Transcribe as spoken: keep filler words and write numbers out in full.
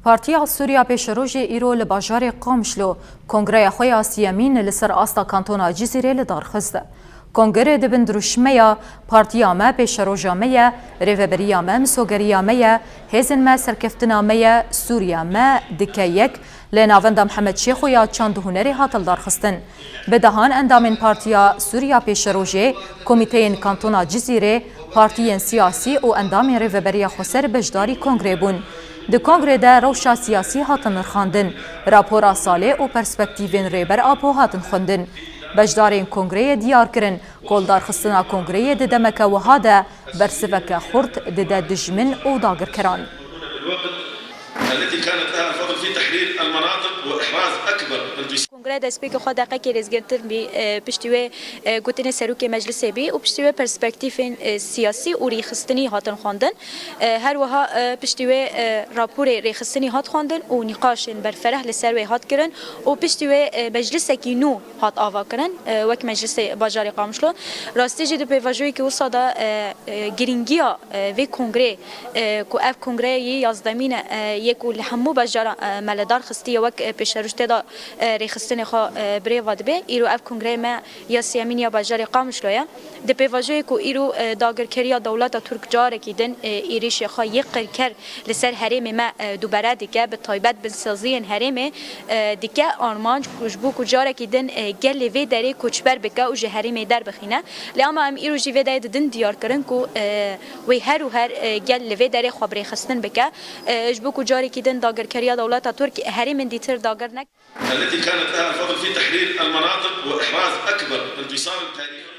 Partiya Sûriya Pêşerojê îro li bajarê Qamişlo kongreya xwe ya siyemîn li ser asta kantona Cizîrê li dar xist. Kongre di bin dirûşmeya Partiya me, Pêşeroja me ye, Rêveberiya me, Misogeriya me ye, Hêzên me, Serkeftina me ye, Sûriya me dike yek, li navenda Mihemed Şêxo ya çand û hunerê hat lidarxistin. Bi dehan endamên Partiya Sûriya Pêşerojê, Komîteyên Kantona Cizîrê, partiyên siyasî û endamên Rêveberiya Xweser beşdarî kongrê bûn. Di kongrê de rewşa siyasî hatin nirxandin, rapora salê û perspektîvên Rêber Apo hatin xwendin. Beşdarên kongreyê diyar kirin ku lidarxistina kongreyê di demeke wiha de bersiveke xurt dide dijmin û dagirkeran. التي كانت لها الفضل في تحرير المناطق وإحراز أكبر انتصار. Kongre destpêkê xwe deqekê lêzgirtir bî, e, piştî wê, e, gotinê serokê meclisê bî û piştî wê perspektîfên, e, siyasî û rêxistinî hatin xwendin. E, her wiha, e, piştî wê, e, raporê rêxistinî hat xwendin û nîqaşên berfereh li ser wê hat kirin û piştî wê, e, meclisekî nû hat avakirin, e, wek Meclisê Bajarê Qamişlo. Rastî jî di pêvajoyekî wisa de, e, e, girîngiya, e, vê kongrê, e, ku ev kongreyê yê yazdemîn e, e, yê ku li hemû bajara, e, me li dar xistiye wek, e, pêşeroj tê de, e, rêxistinê xwe, e, bi rê ve dibe. Îro ev kongreyê me ya siyemîn ya bajarê Qamişlo ye. Di pêvajoyê ku îro, e, dagirkeriya dewleta Tirk carekî din, e, êrîşê xwe yê qirker li ser herêmê me, e, dubare dike, bi taybet binsaziyên herêmê, e, dike armanc ku ji bo ku carekî din, e, gelê vê derê koçber bike û ji herêmê derbixîne. Lê ama em îro jî vê derê didin diyar kirin ku, e, wê her û her, e, gel li vê derê xwe bi rêxistin bike, e, ji bo ku carekî din dagirkeriya dewleta Tirk herêmên dîtir dagir neke. التي كانت لها الفضل في تحرير المناطق وإحراز أكبر انتصار تاريخي.